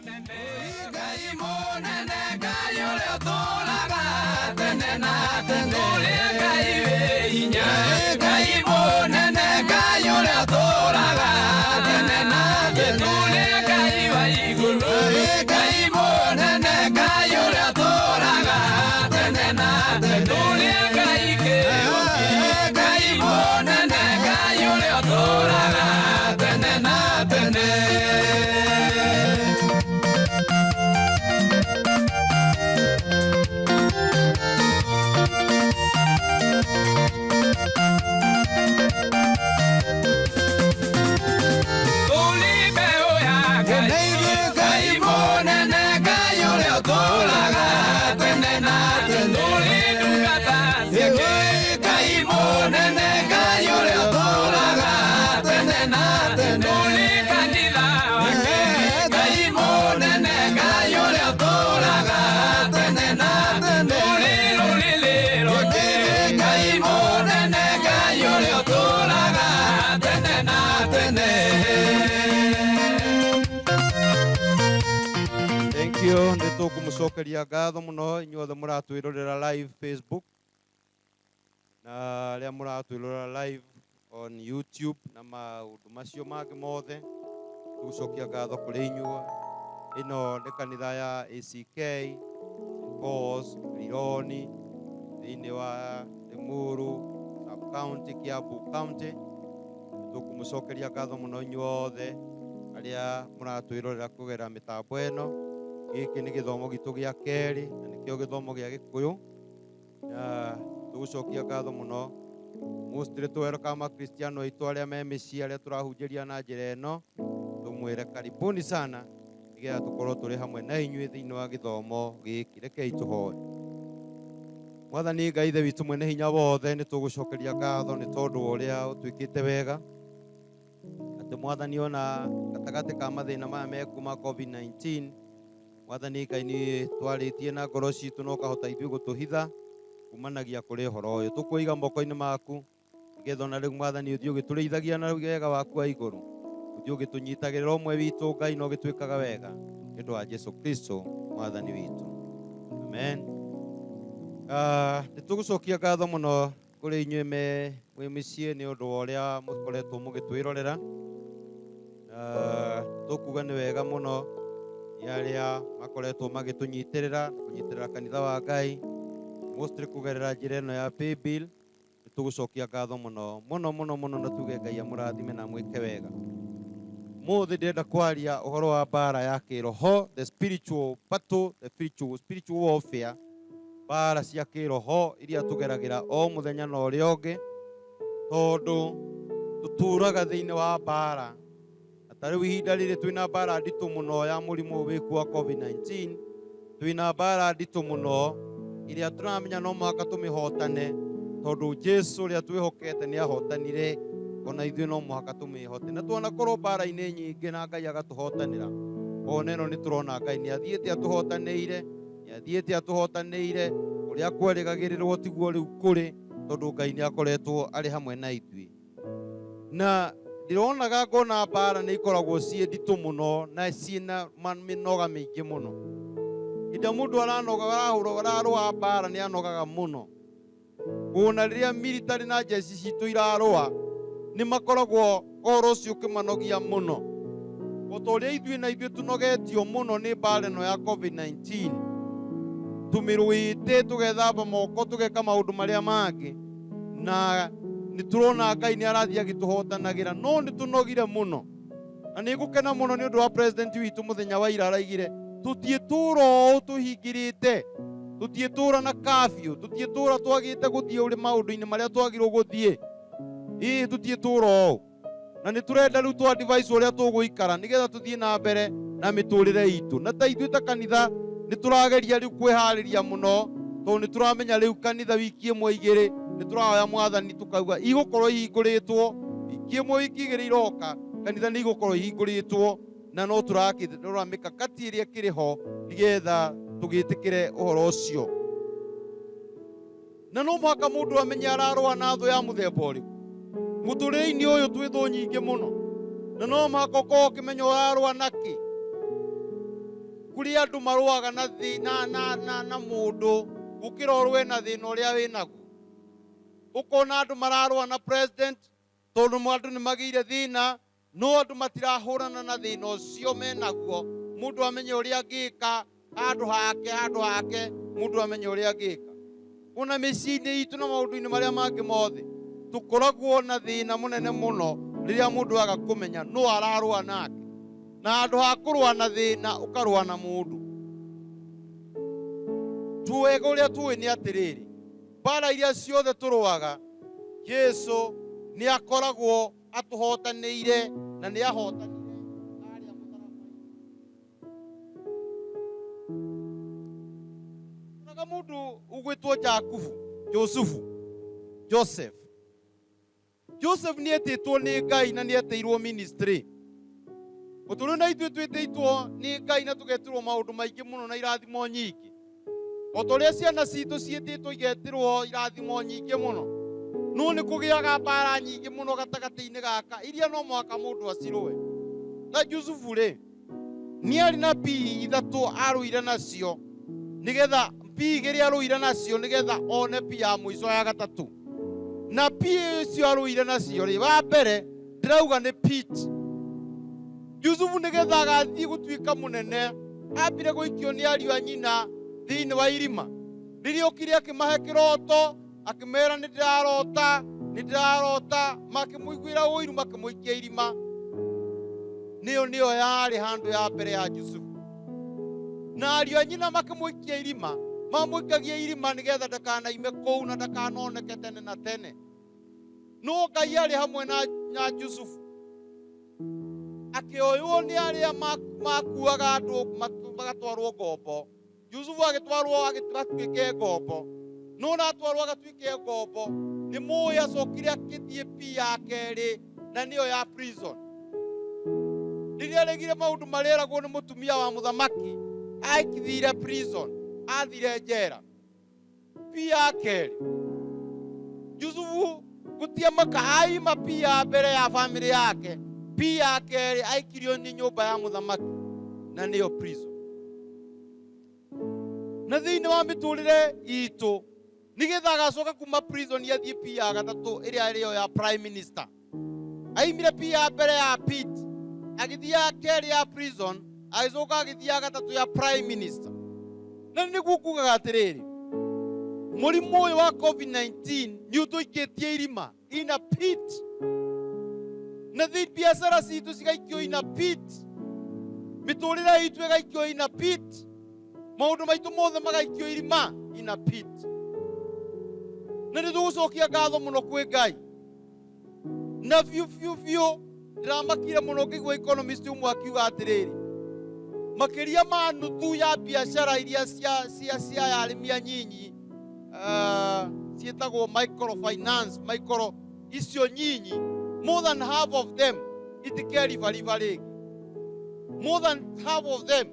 Ngai mũnene, Ngai ũrĩa ũtũũraga tene na tene. Ũrĩa Ngai wĩ hinya. Ngai mũnene, Ngai ũrĩa ũtũũraga tene na tene. Ũrĩa Ngai wa igũrũ. Ngai mũnene, Ngai ũrĩa ũtũũraga tene na tene. Ũrĩa Ngai kĩhoti. Ngai mũnene, Ngai ũrĩa ũtũũraga tene na tene. Tũrĩ mbeũ ya Ngai, Ngai mũnene, Ngai ũrĩa ũtũũraga tene na tene. Tũrĩ ndungata ciake, Ngai mũnene, Ngai ũrĩa ũtũũraga tene na tene. Tũrĩ kanitha wake, Ngai mũnene, Ngai ũrĩa ũtũũraga tene na tene. Tũrĩ rũrĩrĩ rwake, Ngai mũnene, Ngai ũrĩa ũtũũraga tene na tene. Thank you. Nĩ tũkũmũcokeria ngatho mũno inyuothe mũratwĩrorera live Facebook na arĩa mũratwĩrorera live on YouTube na maũndũ macio mangĩ mothe. Tũgũcokia ngatho kũrĩ inyuĩ. Ĩno nĩ kanitha ya ACK Paul's Rironi thĩinĩ wa Limuru sub county, Kiambu County. Tũkũmũcokeria ngatho mũno inyuothe arĩa mũratwĩrorera kũgerera mĩtambo ĩno. Gĩkĩ nĩ gĩthomo gitũ gĩa kerĩ na nĩkĩo gĩthomo gĩa Gĩkũyũ, na tũgũcokia ngatho mũno mostly tũwerũkaga makristiano aitũ arĩa me mĩciĩ, arĩa tũrahunjĩria na njĩra ĩno, tũmwĩre karibuni sana nĩgetha tũkorwo tũrĩ hamwe na inyuĩ thĩinĩ wa gĩthomo gĩkĩ. Rekei tũhoe. Mwathani Ngai Ithe witũ mwene hinya wothe, nĩ tũgũcokeria ngatho nĩ tondũ wa ũrĩa ũtwĩkĩte wega, atĩ Mwathani ona gatagatĩ ka mathĩna maya mekuo ma COVID-19, Mwathani Ngai nĩ twarĩtie na ngoro citũ na ũkahota ithuĩ gũtũhitha kumanagia kũrĩ ũhoro ũyũ. Tũkwĩiga moko-inĩ maku nĩgetha ona rĩu Mwathani ũthiĩ ũgĩtũrĩithagia na wega waku wa igũrũ, ũthiĩ ũgĩtũnyitagĩrĩra ũmwe witũ Ngai na ũgĩtwĩkaga wega nĩ ũndũ wa Jesu Kristo Mwathani witũ, amen. Nĩ tũgũcokia ngatho mũno kũrĩ inyuĩ me mwĩ mĩciĩ nĩ ũndũ wa ũrĩa mũkoretwo mũgĩtwĩrorera. Tũkuga nĩ wega mũno nĩ arĩa makoretwo magĩtũnyitĩrĩra, kũnyitĩrĩra kanitha wa Ngai mostly kũgerera njĩra ĩno ya paybill. Nĩ tũgũcokia ngatho mũno mũno mũno mũno na tuge Ngai amũrathime na amwĩke wega. Mũthĩ ndĩrenda kwaria ũhoro wa mbara ya kĩroho, the spiritual battle, the spiritual warfare, mbara cia kĩroho iria tũgeragĩra o mũthenya na ũrĩa ũngĩ, tondũ tũtũraga thĩinĩ wa mbara. Na ta rĩu ihinda rĩrĩ twĩna mbara nditũ mũno ya mũrimũ wĩkuo wa COVID-19, twĩna mbara nditũ mũno ĩrĩa tũramenya no mũhaka tũmĩhotane, tondũ Jesu ũrĩa twĩhokete nĩ ahotanire, ona ithuĩ no mũhaka tũmĩhote. Na twanakorwo mbara-inĩ nyingĩ na Ngai agatũhotanĩra, ona ĩno nĩ tũrona Ngai nĩ athiĩte atũhotanĩire, nĩ athiĩte atũhotanĩire. Ũrĩa kwerĩgagĩrĩrwo tiguo rĩu kũrĩ, tondũ Ngai nĩ akoretwo arĩ hamwe na ithuĩ. Na ndĩronaga ngona mbara nĩ ikoragwo ciĩ nditũ mũno na ciĩna mĩnoga mĩingĩ mũno. Hĩndĩ ĩrĩa mũndũ aranoga, arahũra, ararũa mbara nĩ anogaga mũno. Ona rĩrĩa military na jeshi citũ irarũa, nĩ makoragwo ũhoro ũcio ũkĩmanogia mũno. O ta ũrĩa ithuĩ na ithuĩ tũnogetio mũno nĩ mbara ĩno ya COVID-19, tũmĩrũĩte, tũgethamba moko, tũgeka maũndũ marĩa mangĩ, na nĩ tũrona Ngai nĩ arathiĩ agĩtũhotanagĩra, no nĩ tũnogire mũno. Na nĩ ngũkena mũno nĩ ũndũ wa president witũ mũthenya wa ira araigire tũtiĩtũra ũũ tũhingĩrĩte, tũtiĩtũra na curfew, tũtiĩtũra twagĩte gũthiĩ ũrĩ maũndũ-inĩ marĩa twagĩrĩirwo gũthiĩ. Ĩĩ, tũtiĩtũra ũũ. Na nĩ tũrenda rĩu twa advise ũrĩa tũgũikara nĩgetha tũthiĩ na mbere na mĩtũrĩre itũ. Na ta ithuĩ ta kanitha nĩ tũrageria rĩu kwĩharĩria mũno, tondũ nĩ tũramenya rĩu kanitha wiki ĩmwe igĩrĩ nĩ tũrahoya Mwathani tũkauga igũkorwo ihingũrĩtwo wiki ĩmwe wiki igĩrĩ iroka, kanitha nĩ igũkorwo ihingũrĩtwo, na no tũrakĩrora mĩkakati ĩrĩa ĩkĩrĩ ho nĩgetha tũgĩtĩkĩre ũhoro ũcio. Na no mũhaka mũndũ amenye ararũa na thũ ya mũthemba ũrĩkũ. Mũtũrĩre-inĩ ũyũ twĩ thũ nyingĩ mũno, na no mũhaka ũkorwo ũkĩmenya ũrarũa nakĩ. Kũrĩ andũ marũaga na thĩna na, na, na mũndũ gũkĩra ũrũe na thĩna ũrĩa wĩ naguo. Ũkona andũ mararũa na president tondũ andũ nĩ magĩire thĩna, no andũ matirahũrana na thĩna ũcio menaguo. Mũndũ amenye ũrĩa angĩka handũ hake, handũ hake mũndũ amenye ũrĩa angĩka. Ona mĩciĩ-inĩ itũ na maũndũ-inĩ marĩa mangĩ mothe, tũkoragwo na thĩna mũnene mũno rĩrĩa mũndũ aga kũmenya nũ ararũa nake. Na handũ ha kũrũa na thĩna ũkarũa na mũndũ. Wega ũrĩa tũĩ nĩ atĩrĩrĩ, mbara iria ciothe tũrũaga, Jesu nĩ akoragwo atũhotanĩire na nĩ ahotanire harĩa mũtharaba-inĩ. Onaga mũndũ ũgwĩtwo Jakubu, Jusufu, Joseph. Joseph nĩ etĩtwo nĩ Ngai na nĩ etĩirwo ministry. Ũtũrĩ na ithuĩ twĩtĩtwo nĩ Ngai na tũgetĩrwo maũndũ maingĩ mũno na irathimo nyingĩ. O ta ũrĩa ciana citũ ciĩtĩtwo igetĩrwo irathimo nyingĩ mũno. No nĩ kũgĩaga mbara nyingĩ mũno gatagatĩ-inĩ gaka iria no mũhaka mũndũ acirũe. Ta Jusufu rĩ, nĩ arĩ na bii ithatũ arũire nacio nĩgetha bii igĩrĩ arũire nacio nĩgetha one bii ya mũico ya gatatũ. Na bii icio arũire nacio rĩ, wa mbere ndĩrauga nĩ pit. Jusufu nĩgetha agathiĩ gũtuĩka mũnene ambire gũikio nĩ ariũ a nyina thĩinĩ wa irima. Rĩrĩa okire akĩmahe kĩroto, akĩmera nĩ ndĩrarota, nĩ ndĩrarota, makĩmũiguĩra ũiru makĩmũikia irima. Nĩyo nĩyo yarĩ handũ ya mbere ya Jusufu. Na ariũ a nyina makĩmũikia irima, mamũikagia irima nĩgetha ndakanaime kũu na ndakanoneke tene na tene. No Ngai arĩ hamwe na Jusufu. Akĩoywo nĩ arĩa makuaga andũ magatwarwo ngombo. Jusufu agĩtwarwo agatuĩke ngombo. No na atwarwo agatuĩke ngombo, nĩ mũĩ acokire akĩthiĩ pi ya kerĩ na nĩyo ya prison. Rĩrĩa aregire maũndũ marĩa eragwo nĩ mũtumia wa mũthamaki, athire prison, athire njera. Pi ya kerĩ. Jusufu gũtiamaka aima pi ya mbere ya famĩlĩ yake, pi ya kerĩ aikirio nĩ nyũmba ya mũthamaki na nĩyo prison. Na thĩinĩ wa mĩtũrĩre itũ nĩgetha agacoka kuma prison athiĩ pi ya gatatũ ĩrĩa ĩrĩo ya prime minister. Aimire pi ya mbere ya pit, agĩthiĩ ya kerĩ ya prison, agĩcoka agĩthiĩ ya gatatũ ya prime minister. Na nĩguo kugaga atĩrĩrĩ, mũrimũ ũyũ wa COVID-19 nĩ ũtũikĩtie irima, in a pit. Na thĩ biacara citũ cigaikio in a pit, mĩtũrĩre itũ ĩgaikio in a pit, maũndũ maitũ mothe magaikio irima in a pit. Na nĩ tũgũcokia ngatho mũno kwĩ Ngai. Na biũ biũ biũ ndĩramakire mũno ngĩigua economist ũmwe akiuga atĩrĩrĩ, makĩria ma nuthu ya biacara iria cia arĩmi anyinyi, ciĩtagwo microfinance, micro icio nyinyi, more than half of them itikeribariba rĩngĩ. More than half of them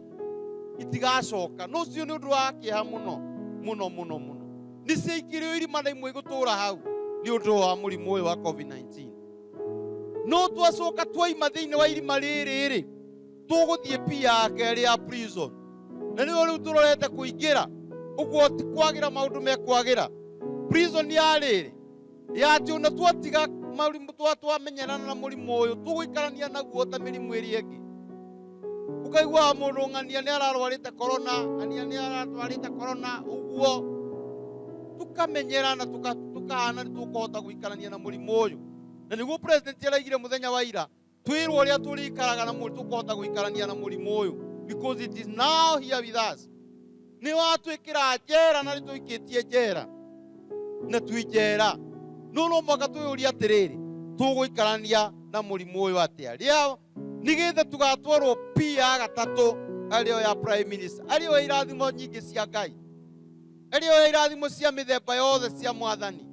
itigacoka. No ũcio nĩ ũndũ wa kĩeha mũno mũno mũno mũno. Nĩ ciaikirio irima na imwe igũtũra hau nĩ ũndũ wa mũrimũ ũyũ wa COVID-19. No twacoka twaima thĩinĩ wa irima rĩrĩ rĩ, tũgũthiĩ pi ya kerĩ ya prison. Na nĩyo rĩu tũrorete kũingĩra. Ũguo ti kwagĩra maũndũ mekwagĩra. Prison ya rĩrĩ, ya atĩ ona twatiga mũrimũ, twamenyerana na mũrimũ ũyũ, tũgũikarania naguo ta mĩrimũ ĩrĩa ĩngĩ. Ũkaiguaga mũndũ ng'ania nĩ ararwarĩte corona, ng'ania nĩ ararwarĩte corona, ũguo tukamenyera na tukahana nĩ tũkũhota gũikarania na mũrimũ ũyũ. Na nĩguo president araigire mũthenya wa ira, twĩrwo ũrĩa tũrĩikaraga na mũrimũ, tũkũhota gũikarania na mũrimũ ũyũ, because it is now here with us. Nĩ watwĩkĩra njera na nĩ tũikĩtie njera na twĩ njera. No no mũhaka twĩyũrie atĩrĩrĩ, tũgũikarania na mũrimũ ũyũ atĩa? Rĩa nĩgetha tũgatwarwo pi ya gatatũ arĩo ya prime minister, arĩo ya irathimo nyingĩ cia Ngai, arĩo ya irathimo cia mĩthemba yothe cia mwathani,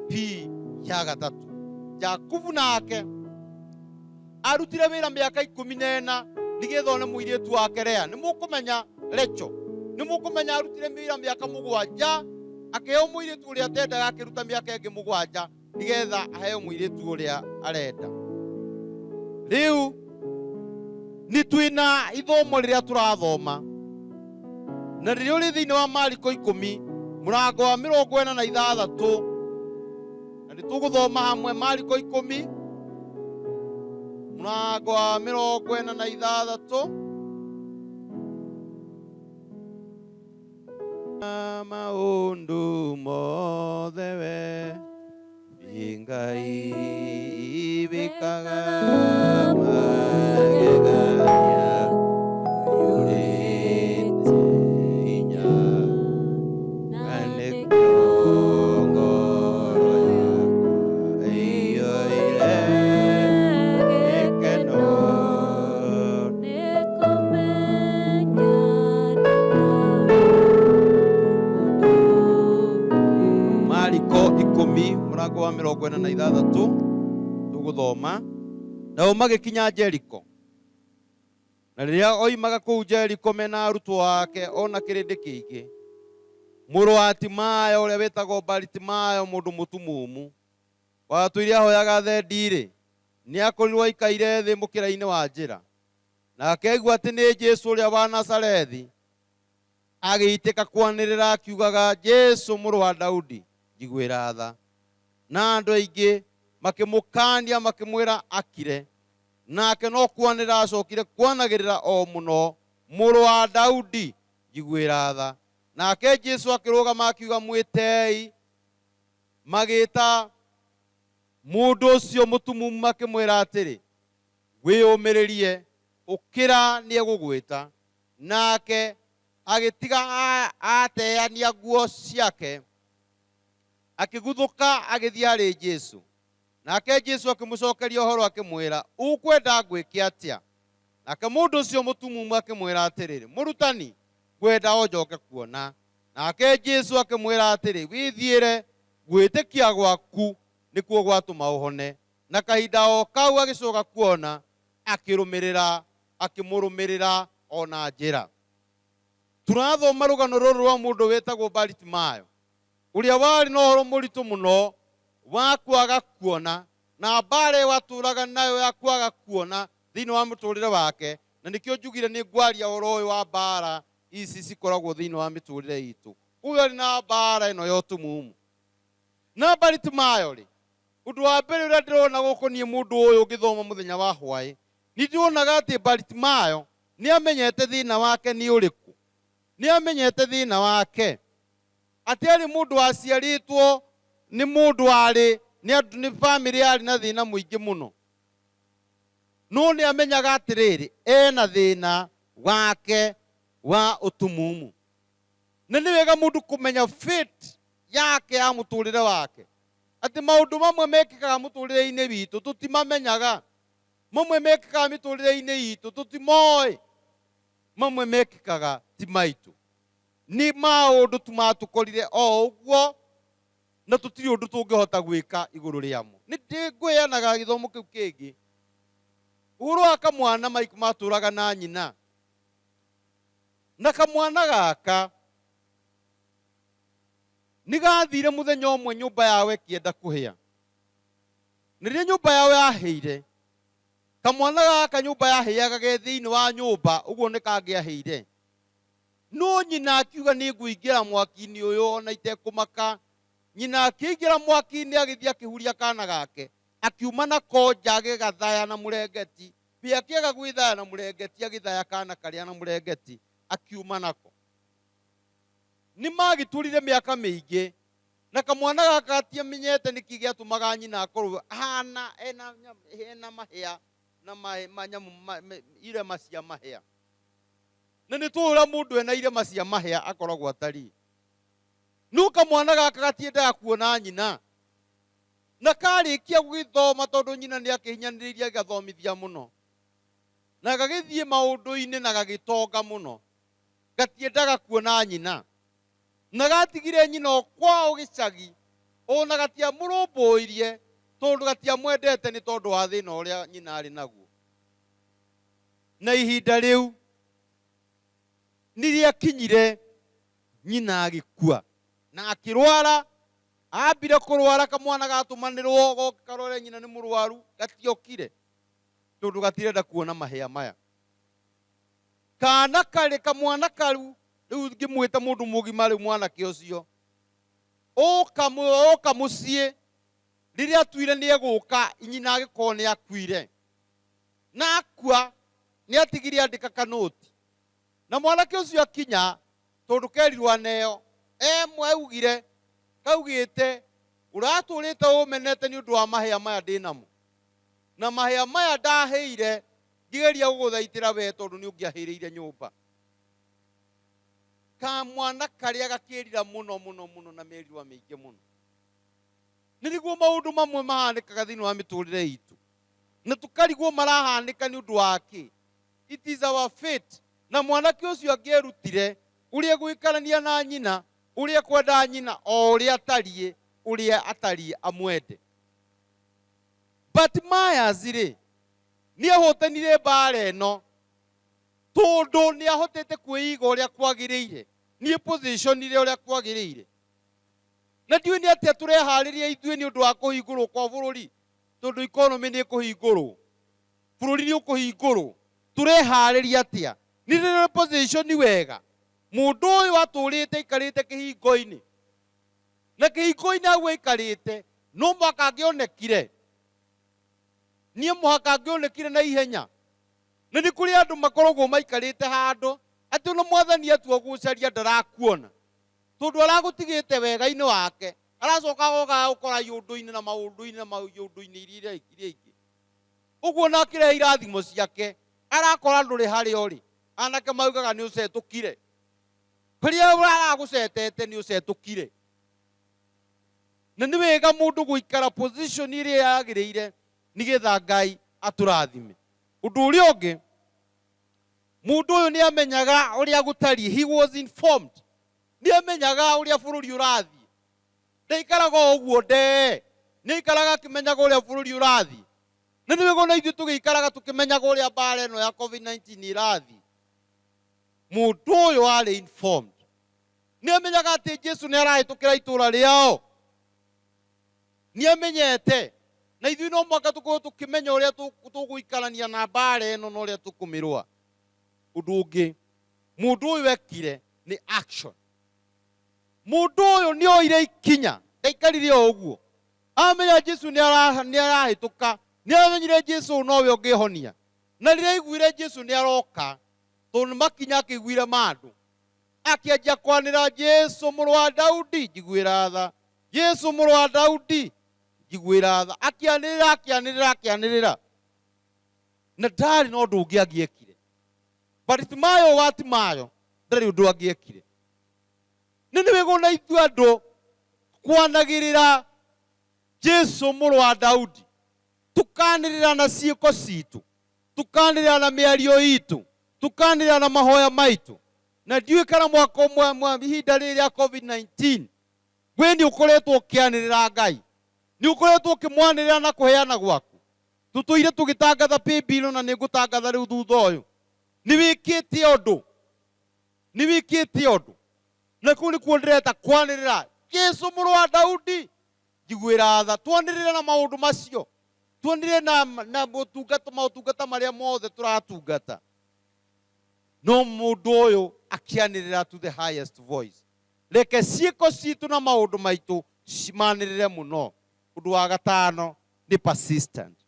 pi ya gatatũ. Jakubu nake arutire wĩra mĩaka ikũmi na ĩna nĩgetha one mũirĩtu wake Lea. Nĩ mũkũmenya Rachel, nĩ mũkũmenya arutire wĩra mĩaka mũgwanja akĩheo mũirĩtu ũrĩa atendaga, akĩruta mĩaka ĩngĩ mũgwanja nĩgetha aheo mũirĩtu ũrĩa arenda. Rĩu Nĩ twĩna ithomo rĩrĩa tũrathoma na rĩrĩa ũrĩ thĩinĩ wa Mariko 10 mũrango wa 46, na nĩ tũgũthoma hamwe Mariko 10 mũrango wa 46. Maũndũ mothe we Ngai wĩkaga magegania ũiyũrĩte hinya, na nĩkĩo ngoro yakwa ĩiyũire gĩkeno. Mariko 10 mũrango wa 46 tũgũthoma. Nao magĩkinya Jeriko, na rĩrĩa oimaga kũu Jeriko mena arutwo ake o na kĩrĩndĩ kĩingĩ, mũrũ wa Timayo ũrĩa wĩtagwo Baritimayo, mũndũ mũtumumu watũire ahoyaga thendi-rĩ, nĩakorirwo aikaire thĩ mũkĩra-inĩ wa njĩra. Nake aigua atĩ nĩ Jesu ũrĩa wa Nazarethi, agĩitĩka kwanĩrĩra akiugaga, Jesu mũrũ wa Daudi, njiguĩra tha. Na andũ aingĩ makĩmũkaania makĩmwĩra akire, nake no kwanĩrĩra acokire kwanagĩrĩra o mũno, Mũrũ wa Daudi, njiguĩra tha. Nake Jesu akĩrũgama akiuga, Mwĩtei. Magĩĩta mũndũ ũcio mũtumumu makĩmwĩra atĩrĩ, Wĩyũmĩrĩrie, ũkĩra, nĩegũgwĩta. Nake agĩtiga aateania nguo ciake, akĩguthũka agĩthiĩ harĩ Jesu. Nake Jesu akĩmũcokeria ũhoro akĩmwĩra, Ũkwenda ngwĩke atĩa? Nake mũndũ ũcio mũtumumu akĩmwĩra atĩrĩrĩ, Mũrutani, ngwenda o njoke kuona. Nake Jesu akĩmwĩra atĩrĩ, Wĩthiĩre, gwĩtĩkia gwaku nĩkuo gwatũma ũhone. Na kahinda o kau agĩcoka kuona, akĩrũmĩrĩra, akĩmũrũmĩrĩra o na njĩra. Tũrathoma rũgano rũrũ rwa mũndũ wĩtagwo Baritimayo, ũrĩa warĩ na ũhoro mũritũ mũno wa kwaga kuona, na mbaara ĩyo atũraga nayo ya kwaga kuona thĩinĩ wa mũtũrĩre wake, na nĩkĩo njugire nĩ ngwaria ũhoro ũyũ wa mbaara ici cikoragwo thĩinĩ wa mĩtũrĩre itũ. Ũyũ arĩ na mbaara ĩno ya ũtumumu. Na Baritimayo-rĩ, ũndũ wa mbere ũrĩa ndĩrona gũkũ niĩ mũndũ ũyũ ngĩthoma mũthenya wa hwaĩ, nĩ ndĩronaga atĩ Baritimayo nĩ amenyete thĩna wake nĩ ũrĩkũ. Nĩ amenyete thĩna wake, atĩ arĩ mũndũ waciarĩtwo nĩ mũndũ warĩ nĩ andũ nĩ bamĩrĩ yarĩ na thĩna mũingĩ mũno. No nĩ amenyaga atĩrĩrĩ, ena thĩna wake wa ũtumumu. Na nĩ wega mũndũ kũmenya fate yake ya mũtũrĩre wake, atĩ maũndũ mamwe mekĩkaga mũtũrĩre-inĩ witũ tũtimamenyaga, mamwe mekĩkaga mĩtũrĩre-inĩ itũ tũtimoĩ, mamwe mekĩkaga ti maitũ. Nĩ maũndũ tu matũkorire o ũguo na tũtirĩ ũndũ tũngĩhota gwĩka igũrũ rĩamo. Nĩ ndĩngwĩanaga gĩthomo kĩu kĩngĩ. Ũhoro wa kamwana Mike matũraga na nyina, na kamwana gaka nĩ gathire mũthenya ũmwe nyũmba yao ĩkĩenda kũhĩa. Na rĩrĩa nyũmba yao yahĩire, kamwana gaka nyũmba yahĩaga ge thĩinĩ wa nyũmba, ũguo nĩ kangĩahĩire. No nyina akiuga nĩ ngũingĩra mwaki-inĩ ũyũ ona itekũmaka. Nyina akĩingĩra mwaki-inĩ agĩthiĩ akĩhuria kana gake, akiuma nako nja agĩgathaya na mũrengeti. Be akĩaga gwĩthaya na mũrengeti, agĩthaya kana karĩa na mũrengeti, akiuma nako. Nĩ magĩtũrire mĩaka mĩingĩ, na kamwana gaka gatiamenyete nĩkĩ gĩatũmaga nyina akorwo ahana ena, ena mahĩa na manyamũ irema cia mahĩa. Na nĩ tũĩ ũrĩa mũndũ ena irema cia mahĩa akoragwo atariĩ. No kamwana gaka gatiendaga kuona nyina. Na karĩkia gũgĩthoma, tondũ nyina nĩ akĩhinyanĩrĩirie agĩgathomithia mũno, na gagĩthiĩ maũndũ-inĩ na gagĩtonga mũno, gatiendaga kuona nyina. Na gatigire nyina o kwao gĩcagi, ona gatiamũrũmbũirie, tondũ gatiamwendete nĩ tondũ wa thĩna ũrĩa nyina arĩ naguo. Na ihinda rĩu nĩ rĩakinyire nyina agĩkua na akĩrwara. Ambire kũrwara, kamwana gatũmanĩrwo goke karore nyina nĩ mũrwaru, gatiokire tondũ gatirenda kuona mahĩa maya. Kana karĩ kamwana karu rĩu ngĩmwĩta mũndũ mũgima rĩu mwanake ũcio ũka ũka mũciĩ rĩrĩa atuire nĩ egũka nyina agĩkorwo nĩ akuire na akua nĩ atigire andĩka kanoti na mwanake ũcio akinya tondũ kerirwo aneo emwe augire kaugĩte ũratũrĩte ũmenete nĩ ũndũ wa mahĩa maya ndĩnamo na mahĩa maya ndahĩire ngĩgeria gũgũthaitĩra we tondũ nĩ ũngĩahĩrĩire nyũmba kamwana karĩa gakĩrira mũno mũno mũno na mĩerirwa mĩingĩ mũno. Nĩ nĩguo maũndũ mamwe mahanĩkaga thĩinĩ wa mĩtũrĩre itũ na tũkarigwo marahanĩka nĩ ũndũ wa kĩ. It is our fate. Na mwanake ũcio angĩerutire ũrĩa gũikarania na nyina, ũrĩa kwenda nyina o ũrĩa atariĩ, ũrĩa atariĩ amwende. Bartimaeus rĩ, nĩ ahotanire mbara ĩno tondũ nĩ ahotete kwĩiga ũrĩa kwagĩrĩire, nĩ positionire ũrĩa kwagĩrĩire. Na ndiũĩ nĩ atĩa tũreharĩria ithuĩ nĩ ũndũ wa kũhingũrwo kwa bũrũri, tondũ economy nĩ ĩkũhingũrwo, bũrũri nĩ ũkũhingũrwo, tũreharĩria atĩa? Nĩ rĩrĩ position wega. Mũndũ ũyũ atũrĩte aikarĩte kĩhingo-inĩ, na kĩhingo-inĩ hau aikarĩte no mũhaka angĩonekire, niĩ mũhaka angĩonekire na ihenya. Na nĩ kũrĩ andũ makoragwo maikarĩte handũ atĩ ona mwathani atua gũcaria ndarakuona, tondũ aragũtigĩte wega-inĩ wake, aracoka agoka agũkora iũndũ-inĩ na maũndũ-inĩ na maũndũ-inĩ iria ingĩ. Ũguo na akĩrehe irathimo ciake, arakora ndũrĩ harĩa ũrĩ. Anake maugaga nĩ ũcetũkire. Kũrĩa aragũcetete nĩ ũcetũkire. Na nĩ wega mũndũ gũikara position ĩrĩa yagĩrĩire nĩgetha Ngai atũrathime. Ũndũ ũrĩa ũngĩ, mũndũ ũyũ nĩ amenyaga ũrĩa gũtariĩ. He was informed. Nĩ amenyaga ũrĩa bũrũri ũrathiĩ. Ndaikaraga o ũguo ndee. Nĩ aikaraga akĩmenyaga ũrĩa bũrũri ũrathiĩ. Na nĩ wega ona ithuĩ tũgĩikaraga tũkĩmenyaga ũrĩa mbara ĩno ya COVID-19 ĩrathiĩ. Mũndũ ũyũ arĩ informed. Nĩ amenyaga atĩ Jesu nĩ arahĩtũkĩra itũũra rĩao. Nĩ amenyete. Na ithuĩ no mũhaka tũkorwo tũkĩmenya ũrĩa tũgũikarania na mbara ĩno na ũrĩa tũkũmĩrũa. Ũndũ ũngĩ, mũndũ ũyũ ekire nĩ action. Mũndũ ũyũ nĩ oire ikinya, ndaikarire o ũguo. Amenya Jesu nĩ arahĩtũka, nĩ amenyire Jesu nowe ũngĩhonia. Na rĩrĩa aiguire Jesu nĩ aroka, tondũ nĩ makinya akĩiguire mandũ, akĩanjia kwanĩra Jesu mũrũ wa Daudi, njiguĩra tha. Jesu mũrũ wa Daudi, njiguĩra tha. Akĩanĩrĩra, akĩanĩrĩra, akĩanĩrĩra. Na ndarĩ na ũndũ ũngĩ angĩekire. Bartimayo wa Timayo ndarĩ ũndũ angĩekire. Nĩ nĩ wega ona ithuĩ andũ kwanagĩrĩra Jesu mũrũ wa Daudi, tũkanĩrĩra na ciĩko citũ, tũkanĩrĩra na mĩario itũ, tũkanĩrĩra na mahoya maitũ. Na ndiũĩ kana mwaka ũmwe ihinda rĩrĩ rĩa COVID-19 we nĩ ũkoretwo ũkĩanĩrĩra Ngai, nĩ ũkoretwo ũkĩmwanĩrĩra na kũheana gwaku. Tũtũire tũgĩtangatha paybill na nĩ ngũtangatha rĩu thutha ũyũ. Nĩ wĩkĩte ũndũ, nĩ wĩkĩte ũndũ. Na kũu nĩkuo ndĩreta kwanĩrĩra Jesu mũrũ wa Daudi, njiguĩra tha. Twanĩrĩre na maũndũ macio, twanĩrĩre na maũtungata marĩa mothe tũratungata. No mũndũ ũyũ akĩanĩrĩra to the highest voice. Reke ciĩko citũ na maũndũ maitũ cimanĩrĩre mũno. Ũndũ wa gatano nĩ persistent.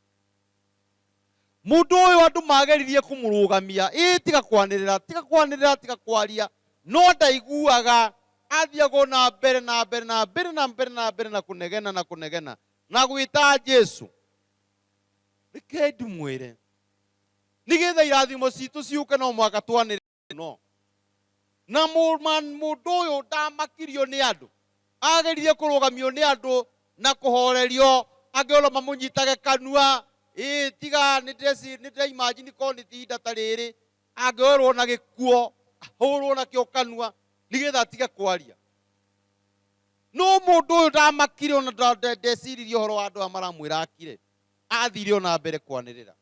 Mũndũ ũyũ andũ mageririe kũmũrũgamia, ĩ tiga kwanĩrĩra, tiga kwanĩrĩra, tiga kwaria, no ndaiguaga, athiaga na mbere na mbere na mbere na mbere na mbere na kũnegena na kũnegena na gwĩta Jesu. Reke ndimwĩre, nĩgetha irathimo citũ ciũke no mũhaka twanĩrĩre mũno. Na mũndũ ũyũ ndamakirio nĩ andũ, ageririe kũrũgamio nĩ andũ na kũhorerio, angĩ ona mamũnyitage kanua, ĩ tiga nĩ ndĩraimagine korwo nĩ ihinda ta rĩrĩ, angĩoerwo na gĩkuo, ahũrwo nakĩo kanua, nĩgetha atige kwaria. No mũndũ ũyũ ndamakire ona ndeciririe ũhoro wa andũ aya maramwĩra akire, athire ona mbere kwanĩrĩra.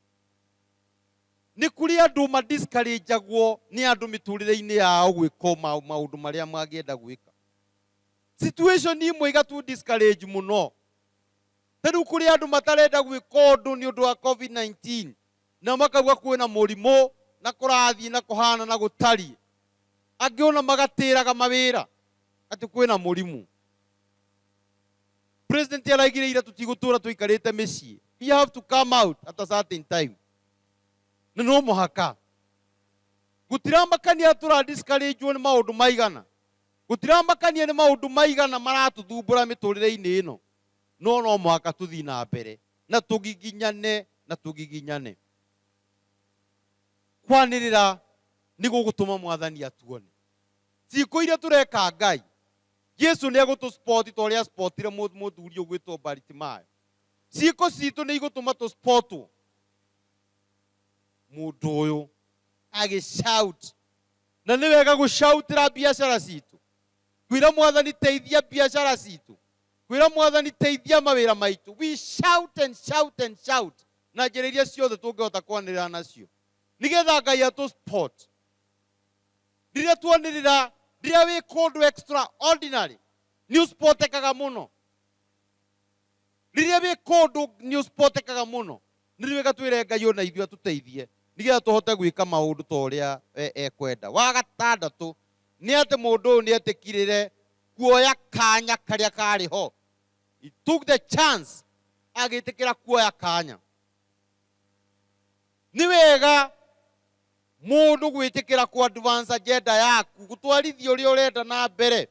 Nĩ kũrĩ andũ madiscourageagwo nĩ andũ mĩtũrĩre-inĩ yao gwĩka maũndũ marĩa mangĩenda gwĩka. Situation imwe igatu discourage mũno. Ta rĩu kũrĩ andũ matarenda gwĩka ũndũ nĩ ũndũ wa COVID-19, na makauga kwĩna mũrimũ, Na kũrathiĩ na kũhana na gũtariĩ. Angĩ ona magatĩraga mawĩra atĩ kwĩna mũrimũ. President araigire ira tũtigũtũra tũikarĩte mĩciĩ. We have to come out at a certain time. Na no mũhaka. Gũtiramakania tũra discourage nĩ maũndũ maigana. Gũtiramakania nĩ maũndũ maigana maratũthumbũra mĩtũrĩre-inĩ ĩno. No no mũhaka tũthiĩ na mbere na tũgiginyane na tũgiginyane. Kwanĩrĩra nĩ gũgũtũma Mwathani atuone. Ciĩko iria tũreka Ngai, Jesu nĩ egũtũ spot ta ũrĩa spotire mũthuri ũgwĩtwo Baritimayo. Ciĩko citũ nĩ igũtũma tũ spotwo. Mũndũ ũyũ agĩ shout. Na nĩ wega gũshoutĩra biacara citũ. Kwĩra Mwathani teithia biacara citũ. Kwĩra Mwathani teithia mawĩra maitũ. We shout and shout and shout na njĩra iria ciothe tũngĩhota kwanĩrĩra nacio. Nĩgetha Ngai atũ spot. Rĩrĩa tuanĩrĩra, rĩrĩa wĩ kũndũ extraordinary, nĩ ũspotekaga mũno. Rĩrĩa wĩ kũndũ nĩ ũspotekaga mũno. Nĩ wega twĩre Ngai ona ithuĩ atũteithie nĩgetha tũhote gwĩka maũndũ ta ũrĩa ekwenda. Wa gatandatũ nĩ atĩ mũndũ ũyũ nĩ etĩkirĩre kuoya kanya karĩa karĩ ho. He took the chance, agĩtĩkĩra kuoya kanya. Nĩ wega mũndũ gwĩtĩkĩra ku advance agenda yaku, gũtwarithia ũrĩa ũrenda na mbere,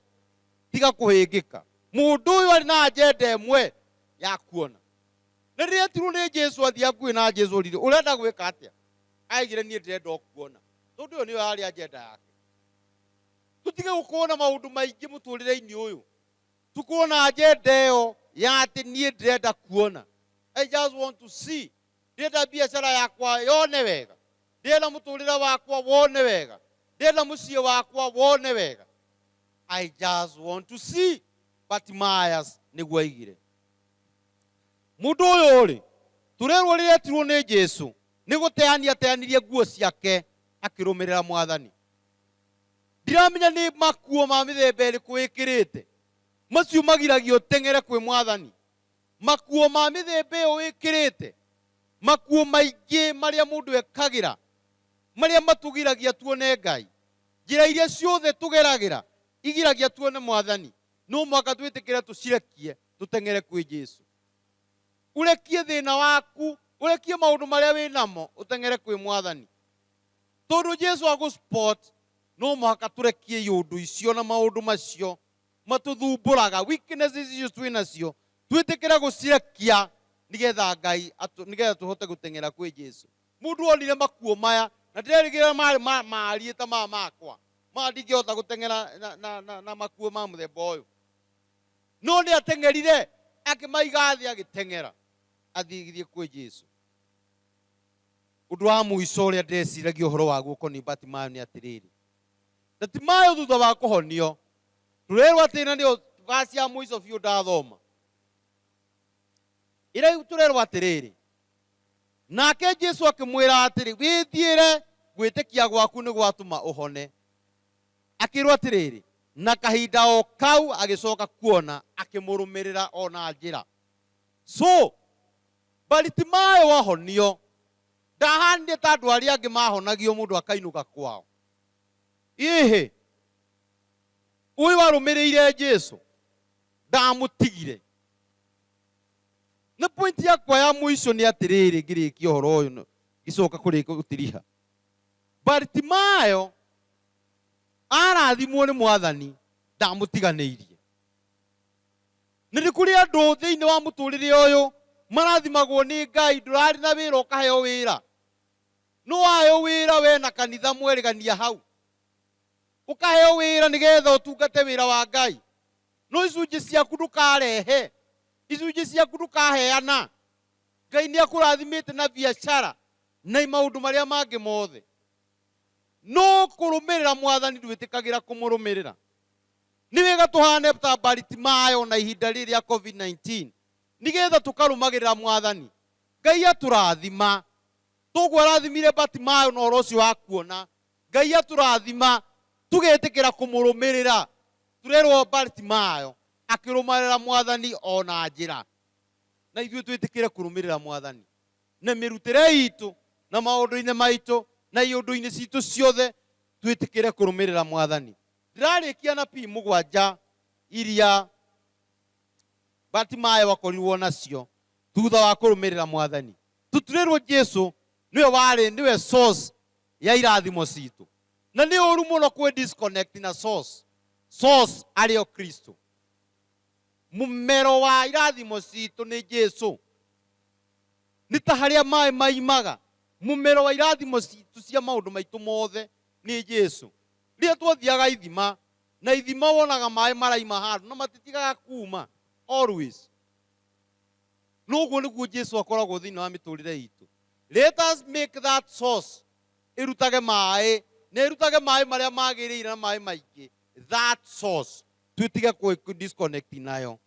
tiga kũhĩngĩka. Mũndũ ũyũ arĩ na agenda ĩmwe ya kuona. Na rĩrĩa etirwo nĩ Jesu athiĩ hakuhĩ na Jesu orire, ũrenda gwĩka atĩa? Aigire niĩ ndĩrenda o kuona. Tondũ ĩyo nĩyo yarĩ agenda yake. Tũtige gũkorwo na maũndũ maingĩ mũtũrĩre-inĩ ũyũ. Tũkorwo na agenda ĩyo ya atĩ niĩ ndĩrenda kuona. I just want to see. Ndĩrenda biacara yakwa yone wega. Ndĩrenda mũtũrĩre wakwa wone wega. Ndĩrenda mũciĩ wakwa wone wega. I just want to see. Bartimaeus nĩguo aigire. Mũndũ ũyũ rĩ, tũrerwo rĩrĩa etirwo nĩ Jesu, nĩ gũteania ateanirie nguo ciake akĩrũmĩrĩra Mwathani. Ndiramenya nĩ makuo ma mĩthemba ĩrĩkũ wĩkĩrĩte, macio magiragia ũteng'ere kwĩ Mwathani. Makuo ma mĩthemba ĩyo wĩkĩrĩte, makuo maingĩ marĩa mũndũ ekagĩra, marĩa matũgiragia tuone Ngai. Njĩra iria ciothe tũgeragĩra igiragia tuone Mwathani. No mũhaka twĩtĩkĩre tũcirekie tũteng'ere kwĩ Jesu. Ũrekie thĩna waku, ũrekie maũndũ marĩa wĩ namo, ũteng'ere kwĩ Mwathani. Tondũ Jesu agũ spot, no mũhaka tũrekie iũndũ icio na maũndũ macio matũthumbũraga, weaknesses icio twĩ nacio, twĩtĩkĩre gũcirekia nĩgetha Ngai nĩgetha tũhote gũteng'era kwĩ Jesu. Mũndũ onire makuo maya, na ndĩrerĩgĩrĩra marĩ mariĩ ta maya makwa, maya ndingĩhota gũteng'era na makuo ma mũthemba ũyũ. No nĩ ateng'erire, akĩmaiga thĩ agĩteng'era, athiĩ kwĩ Jesu. Ũndũ wa mũico ũrĩa ndĩreciragia ũhoro waguo ũkoniĩ Bartimayo nĩ atĩrĩrĩ, Bartimayo thutha wa kũhonio, tũrerwo atĩ na nĩyo verse ya mũico biũ ndathoma, ĩrĩa tũrerwo atĩrĩrĩ, nake Jesu akĩmwĩra atĩrĩ, wĩthiĩre, gwĩtĩkia gwaku nĩ gwatũma ũhone. Akĩrwo atĩrĩrĩ, na kahinda o kau agĩcoka kuona, akĩmũrũmĩrĩra o na njĩra. So, Baritimayo ahonio, ndahanire ta andũ arĩa angĩ mahonagio mũndũ akainũka kwao. Ĩhĩ, ũyũ arũmĩrĩire Jesu, ndamũtigire. Na point yakwa ya mũico nĩ atĩrĩrĩ, ngĩrĩkia ũhoro ũyũ, ngĩcoka kũrĩka gũtiriha. Bartimayo arathimwo nĩ Mwathani, ndamũtiganĩirie. Na nĩ kũrĩ andũ thĩinĩ wa mũtũrĩre ũyũ marathimagwo nĩ Ngai, ndũrarĩ na wĩra ũkaheo wĩra. No waheo wĩra we na kanitha mwerĩgania hau. Ũkaheo wĩra nĩgetha ũtungate wĩra wa Ngai. No icunjĩ ciaku ndũkarehe, icunjĩ ciaku ndũkaheana. Ngai nĩ akũrathimĩte na biacara na maũndũ marĩa mangĩ mothe. No kũrũmĩrĩra Mwathani ndwĩtĩkagĩra kũmũrũmĩrĩra. Nĩ wega tũhane ta Bartimayo na ihinda rĩrĩ rĩa COVID-19, nĩgetha tũkarũmagĩrĩra Mwathani. Ngai atũrathima. Toguo arathimire Bartimayo na ũhoro ũcio wa kuona. Ngai atũrathima tũgetĩkĩra kũmũrũmĩrĩra. Tũrerwo Bartimayo akĩrũmĩrĩra Mwathani o na njĩra. Na ithuĩ twĩtĩkĩre kũrũmĩrĩra Mwathani na mĩrutĩre itũ na maũndũ-inĩ maitũ Na iũndũ-inĩ citũ ciothe twĩtĩkĩre kũrũmĩrĩra Mwathani. Ndĩrarĩkia na P 7 iria Bartimayo akorirwo nacio thutha wa kũrũmĩrĩra Mwathani. Tũtirĩrwo Jesu nĩwe warĩ, nĩwe source ya irathimo citũ. Na nĩ ũru mũno kwĩ disconnect na source. Source arĩ o Kristo. Mũmero wa irathimo citũ nĩ Jesu. Nĩ ta harĩa maĩ maimaga. Mũmero wa irathimo citũ cia maũndũ maitũ mothe nĩ Jesu. Rĩrĩa twathiaga ithima, na ithima wonaga maĩ maraima handũ na matitigaga kuma always. Noguo nĩguo Jesu akoragwo thĩinĩ wa mĩtũrĩre itũ. Let us make that source ĩrutage maĩ, na ĩrutage maĩ marĩa magĩrĩire na maĩ maingĩ. That source twĩtige kũ disconnect nayo,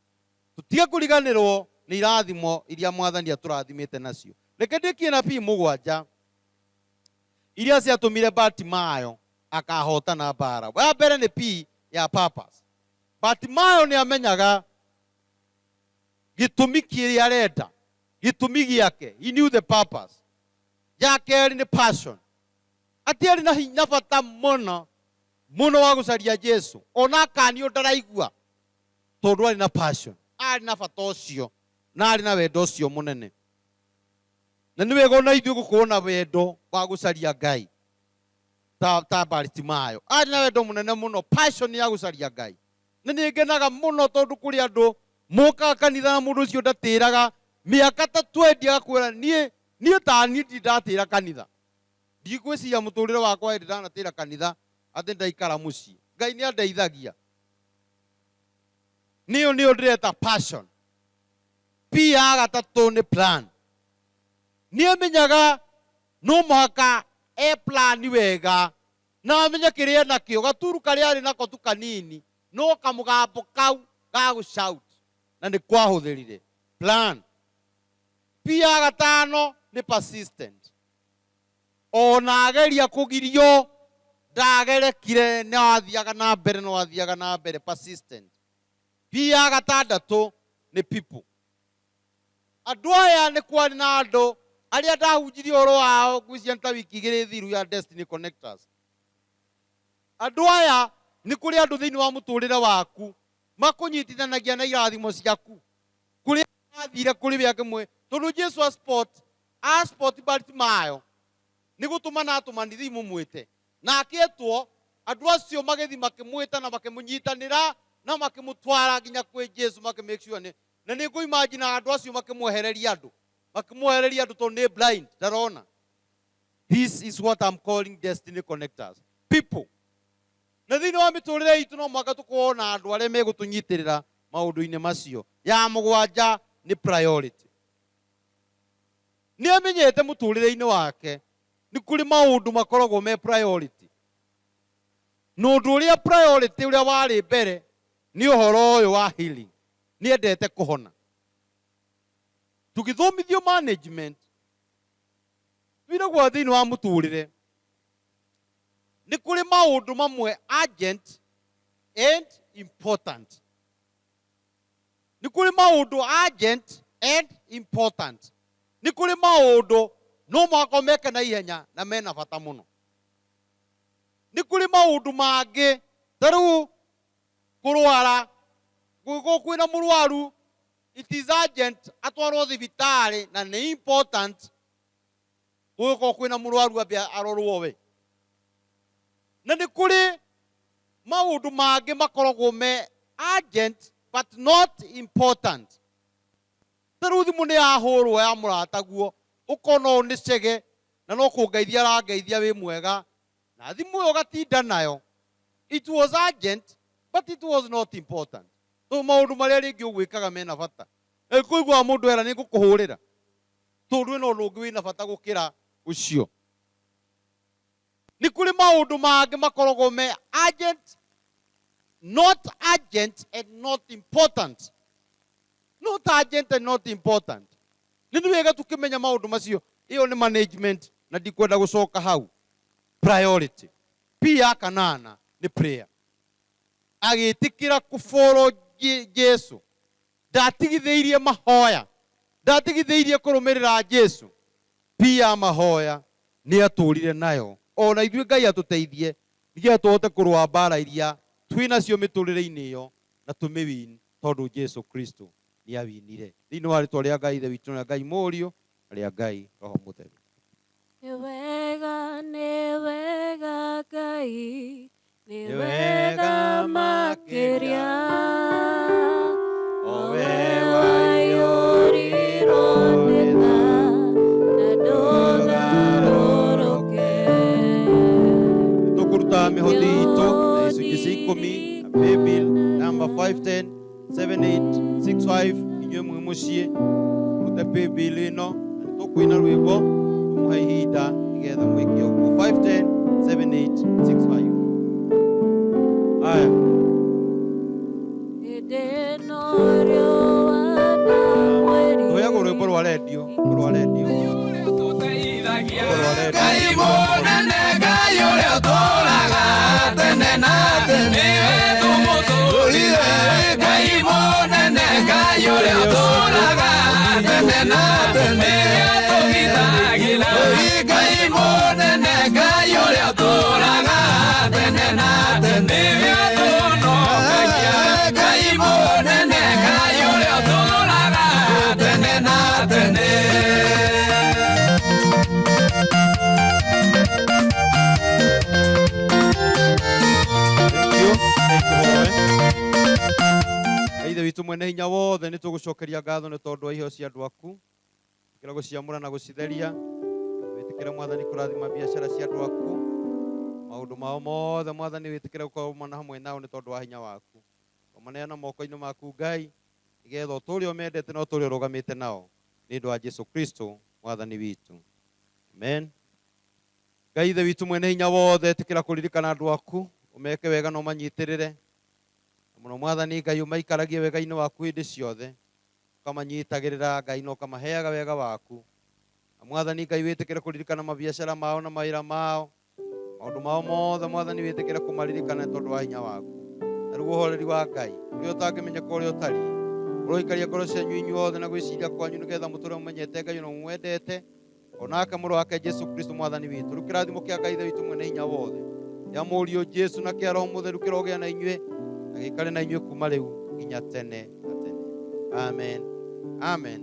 tũtige kũriganĩrwo nĩ irathimo iria Mwathani atũrathimĩte nacio. Reke ndĩkie na P 7 iria ciatũmire Bartimayo akahotana mbara. Wa mbere nĩ P ya purpose. Bartimayo nĩ amenyaga gĩtũmi kĩrĩa arenda, gĩtũmi gĩake. He knew the purpose. Ya kerĩ nĩ passion. Atiarĩ na hinya bata mũno mũno wa gũcaria Jesu, ona akanio ndaraigua, tondũ arĩ na passion, arĩ na bata ũcio na arĩ na wendo ũcio mũnene. Na nĩ wega ona ithuĩ gũkorwo na wendo wa gũcaria Ngai ta Bartimayo. Arĩ na wendo mũnene mũno, passion ya gũcaria Ngai. Na nĩ ngenaga mũno tondũ kũrĩ andũ mokaga kanitha na mũndũ ũcio ndatĩraga mĩaka ta 20 agakwĩra niĩ ta niĩ ndirĩ ndatĩra kanitha. Ndigwĩciria mũtũrĩre wakwa hĩndĩ ndanatĩra kanitha atĩ ndaikara mũciĩ. Ngai nĩ andeithagia. Nĩyo nĩyo ndĩreta passion. P ya gatatũ nĩ plan. Nĩ amenyaga no mũhaka e plan wega na amenye kĩrĩa enakĩo. Gaturu karĩa arĩ nako tu kanini no kamũgambo kau ga gũ-shout na nĩ kwahũthĩrire plan. P ya gatano nĩ persistent. Ona ageria kũgirio ndagerekire, no athiaga na mbere, no athiaga na mbere, persistent. P ya gatandatũ nĩ people. Andũ aya nĩ kwarĩ na andũ arĩa ndahunjirie ũhoro wao ngwĩciria nĩ ta wiki 2 thiru ya Destiny Connectors. Andũ aya nĩ kũrĩ andũ thĩinĩ wa mũtũrĩre waku makũnyitithanagia na irathimo ciaku. Kũrĩa athire kũrĩ we akĩmwe, tondũ Jesu a spot, a spot Bartimayo nĩ gũtũmana atũmani thiĩ mũmwĩte. Na akĩetwo, andũ acio magĩthiĩ makĩmwĩta na makĩmũnyitanĩra na makĩmũtwara nginya kwĩ Jesu, makĩ make sure nĩ, na nĩ ngũ imagine andũ acio makĩmwehereria andũ, makĩmwehereria andũ tondũ nĩ blind, ndarona. This is what I'm calling destiny connectors. People. Na thĩinĩ wa mĩtũrĩre itũ no mũhaka tũkorwo na andũ arĩa megũtũnyitĩrĩra maũndũ-inĩ macio. Ya 7 nĩ priority. Nĩ amenyete mũtũrĩre-inĩ wake nĩ kũrĩ maũndũ makoragwo me priority. Na ũndũ ũrĩa priority ũrĩa warĩ mbere nĩ ũhoro ũyũ wa healing. Nĩ endete kũhona. Tũgĩthomithio management, twĩragwo thĩinĩ wa mũtũrĩre nĩ kũrĩ maũndũ mamwe urgent and important. Nĩ kũrĩ maũndũ urgent and important. Nĩ kũrĩ maũndũ no mũhaka ũmeke na ihenya na mena bata mũno. Nĩ kũrĩ maũndũ mangĩ ta rĩu kũrwara, gũgĩkorwo kwĩna mũrwaru, it is urgent atwarwo thibitarĩ na nĩ important gũgĩkorwo kwĩna mũrwaru ambe arorwo we. Na nĩ kũrĩ maũndũ mangĩ makoragwo me urgent but not important. Ta rĩu thimũ nĩ yahũrwo ya mũrataguo, ũkona ũyũ nĩ cege na no kũngeithia arangeithia wĩ mwega, na thimũ ĩyo ũgatinda nayo. It was urgent but it was not important. Tondũ maũndũ marĩa rĩngĩ ũgwĩkaga mena bata. Kũiguaga mũndũ era nĩ ngũkũhũrĩra, tondũ ĩno ũndũ ũngĩ wĩna bata gũkĩra ũcio. Nĩ kũrĩ maũndũ mangĩ makoragwo me urgent, not urgent and not important. Not urgent and not important. Nĩ wega tũkĩmenya maũndũ macio. Ĩyo nĩ management na ndikwenda gũcoka hau. Priority. P ya 8 nĩ prayer. Agĩtĩkĩra kũboro Jesu. Ndatigithĩirie mahoya. Ndatigithĩirie kũrũmĩrĩra Jesu. P ya mahoya. Nĩ atũrire nayo. Ona ithuĩ Ngai atũteithie nĩgetha tũhote kũrũa mbara iria twĩ nacio mĩtũrĩre-inĩ ĩyo na tũmĩwin, tondũ Jesu Kristo nĩ awinire. Thĩinĩ wa rĩtwa rĩa Ngai Ithe witũ na Ngai Mũriũ na rĩa Ngai Roho Mũtheru. Nĩ wega, nĩ wega Ngai, nĩ Nĩ wega wega makĩria. makĩria. O O we we waiyũrirwo waiyũrirwo nĩ nĩ tha tha na ndũgarũrũke. Tũkũruta mĩhothi itũ na icunjĩ cia ikũmi na paybill namba 510 7865. Inyuĩ mwĩ mũciĩ mũrute paybill ĩno na nĩtũkũina rwĩmbo tũmũhe ihinda nĩgetha mwĩke ũguo. 510 7865. Aya. Hĩndĩ ĩno riũa na mweri Tũheagwo rwĩmbo rwa redio, rwĩmbo rwa redio, Tũteithagia. rwĩmbo rwa redio. Ngai mũnene, Ngai ũrĩa ũtũũraga tene na tene, nĩwe tũmũtũũrire. Ngai mũnene, Ngai ũrĩa ũtũũraga tene na tene, nĩwe tũgitagĩra. Ngai mũnene, Ngai ũrĩa ũtũũraga tene na tene, nĩwe tũhonokagia. Ngai mũnene, Ngai ũrĩa ũtũũraga tene na tene. Thank you. Thank you. Ithe witũ mwene hinya wothe, nĩ tũgũcokeria ngatho nĩ tondũ wa iheo cia andũ aku. Tĩkĩra gũciamũra na gũcitheria. Wĩtĩkĩre, Mwathani, kũrathima biacara cia andũ aku, maũndũ mao mothe. Mwathani, wĩtĩkĩre gũkorwo mana hamwe nao nĩ tondũ wa hinya waku. Ũmaneana moko-inĩ maku, Ngai, nĩgetha ũtũũre ũmendete na ũtũũre ũrũgamĩte nao, nĩ ũndũ wa Jesu Kristo Mwathani witũ, amen. Ngai Ithe witũ mwene hinya wothe, ĩtĩkĩra kũririkana andũ aku, ũmeke wega na ũmanyitĩrĩre na mũno. Mwathani Ngai, ũmaikaragie wega-inĩ waku hĩndĩ ciothe, ũkamanyitagĩrĩra, Ngai, na ũkamaheaga wega waku. Na Mwathani Ngai, wĩtĩkĩre kũririkana mabiacara mao na mawĩra mao, maũndũ mao mothe. Mwathani, wĩtĩkĩre kũmaririkana nĩ tondũ wa hinya waku. Na rĩu ũhoreri wa Ngai ũrĩa ũtangĩmenyeka ũrĩa ũtariĩ ũroikaria ngoro cianyu inyuothe na gwĩciria kwanyu, nĩgetha mũtũre mũmenyete Ngai na mũmwendete, onake Mũrũ wake Jesu Kristo Mwathani witũ. Rĩu kĩrathimo kĩa Ngai Ithe witũ mwene hinya wothe, kĩa Mũriũ Jesu, na kĩa Roho Mũtheru kĩrogĩa na inyuĩ na gĩikare na inyuĩ kuma rĩu nginya tene na tene. Amen, amen,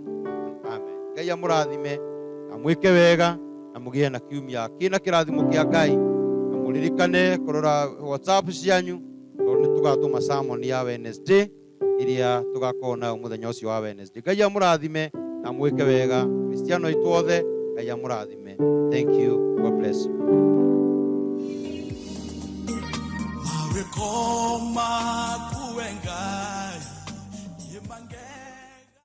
amen. Ngai amũrathime na mwĩke wega na mũgĩe na kiumia kĩna kĩrathimo kĩa Ngai, na mũririkane kũrora WhatsApp cianyu, tondũ nĩ tũgatũma sermon ya Wednesday ĩrĩa tũgakorwo nayo mũthenya ũcio wa Wednesday. Ngai amũrathime na mwĩke wega. Kristiano aitũ othe, Ngai amũrathime. Thank you. God bless you. Mawĩko maku we Ngai nĩ mangeni.